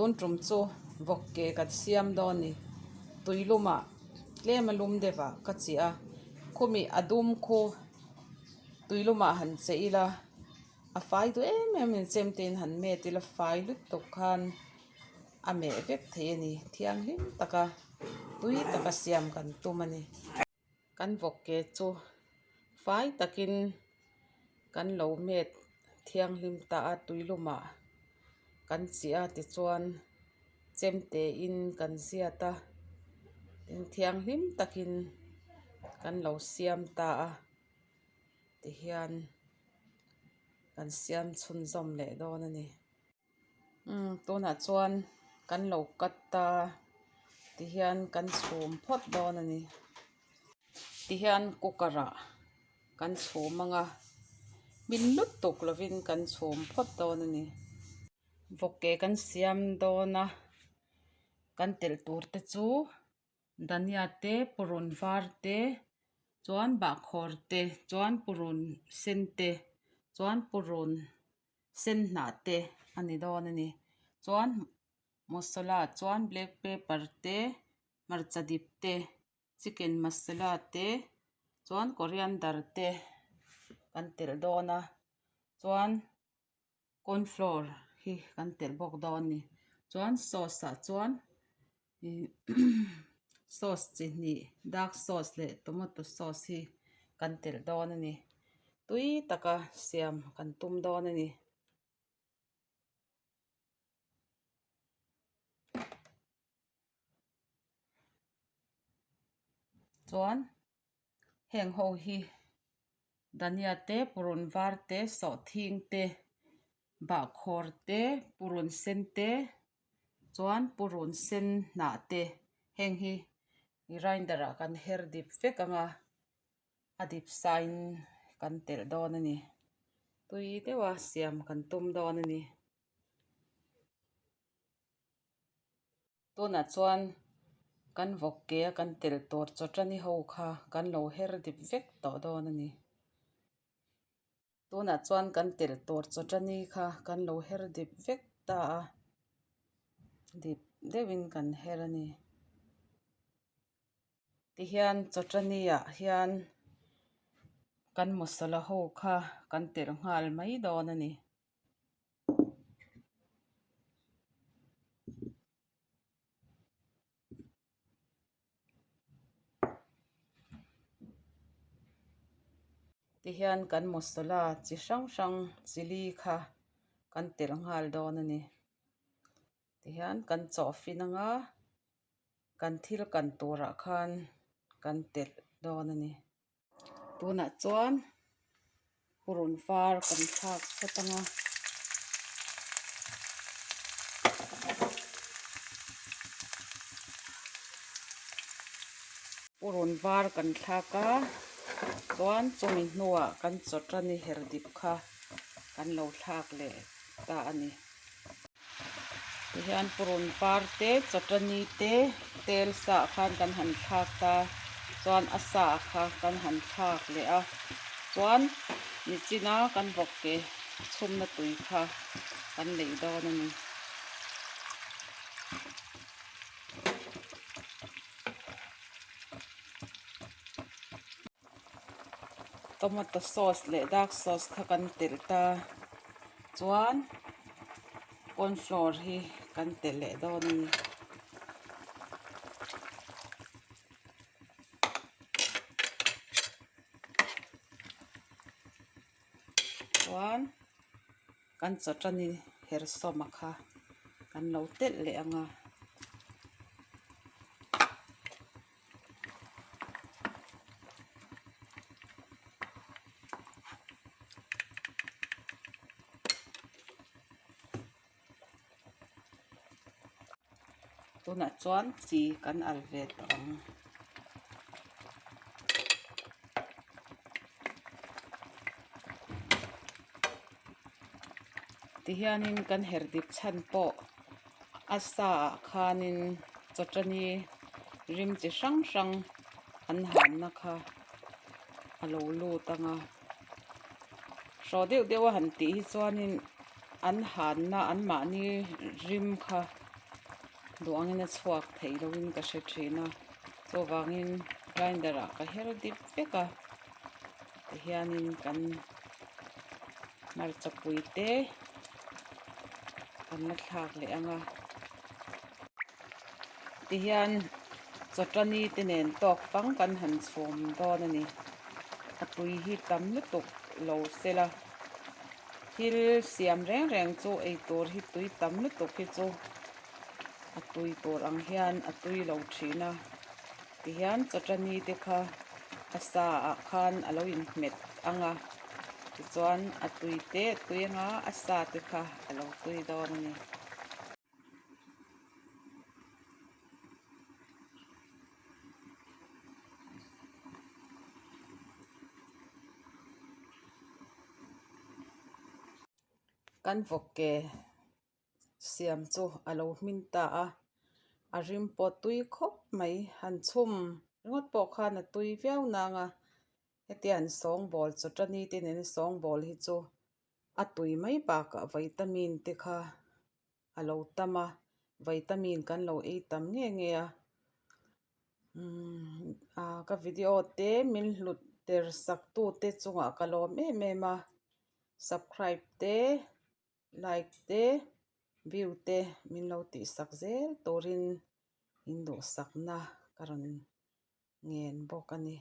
Tun tum chu vawk ke kan siam dawn a ni. Tuilumah tlem a lum deuh ah ka chiah a khumi a dum khu tuilumah han che ila a fai duh em em a ni chemte in han met ila fai lutuk khan a meh vek thei a ni thianghlim taka tui taka siam kan tum a ni. Kan vawk ke chu fai takin kan lo met thianghlim ta a tuilumah kan chiah a tichuan chemte in kan ziat a tin thianghlim takin kan lo siam ta a tihian kan siam chhunzawm leh dawn a ni. Umm tunah chuan kan lo cut a tihian kan chhum phawt dawn a ni tihian cooker ah kan chhum ang a hmin lutuk lovin kan chhum phawt dawn a ni vawk ke kan siam dawn a kan telh tur te chu dhania te purun var te chuan bahkhawr te chuan purun sen te chuan purun. Sen hnah te a ni dawn a ni chuan masala chuan black pepper te hmarcha dip te chicken masala te chuan coriander te kan telh dawn a chuan corn flour hi kan telh bawk dawn a ni chuan sauce ah chuan ihh sauce chi hnih dark sauce leh tomato sauce hi kan telh dawn a ni tui taka siam kan tum dawn a ni. Chuan heng ho hi dhania te purun var te sawhthing te bahkhawr te purun sen te chuan purun sen hnah te heng hi grinder ah kan her dip vek ang a a dip sain kan telh dawn a ni tui deuha siam kan tum dawn a ni. Tunah chuan kan vawk ke a kan telh tur chawṭani ho kha kan lo her dip vek tawh dawn a ni. Tunah chuan kan telh tur chawṭani kha kan lo her dip vek ta a, dip deuhin kan her a ni. Tihian chawṭani ah hian kan masala ho kha kan telh nghal mai dawn a ni. Tihian kan masala chi hrang hrang chilli kha kan telh nghal dawn a ni tihian kan chawh fin anga kan thil kan turah khan kan telh dawn a ni. Tunah chuan purun var kan thlak phawt ang a. Purun var kan thlak a chuan chumi hnuah kan chawṭani her dip kha kan lo thlak leh ta a ni. Tihian purun var te chawṭani te tel sa ah khan kan han thlak ta chuan a sa kha kan han thlak leh a chuan nichina kan vawk ke chhumna tui kha kan neih dawn a ni. Tomato sauce leh dark sauce kha kan telh ta chuan corn flour hi kan telh leh dawn a ni. Chuan kan chawṭani hersawma kha kan lo telh leh ang a. Tunah chuan chi kan al ve tawh ang. Tihianin kan her dip chhan pawh a sa ah khanin chawṭani rim chi hrang hrang an hanna kha a lo lut ang a hraw deuh deuh a han tih hi chuanin an hanna an mahni rim kha. Duh angin a chhuak theih loin ka hre thin a, chuvangin grinder ah ka her dip vek a, tihianin kan hmarcha pui te kan la thlak leh ang a, tihian chawtani te nen tawk fang kan han chhum dawn a ni, a tui hi tam lutuk lo sela thil siam reng reng chu eitur hi tui tam lutuk hi chu a tui tur ang hian a tui lo thin a tihian chawtani te kha a sa ah khan a lo inhmet ang a tichuan a tui te a tui anga a sa te kha a lo tui dawn a ni. Kan vawk ke siam chu a lo hmin ta a, a rim pawh tui khawp mai han chhum ringawt pawh khan a tui viau nang a hetiang an sawngbawl chawtani te nen sawngbawl hi chu a tui mai bakah vitamin te kha a lo tam a vitamin kan lo ei tam nge nge a umm ah ka video te min hlut der sak tu te chungah ka lawm em em a subscribe te like te view te min lo tih sak zel turin in duhsakna ka rawn ngen bawk a ni.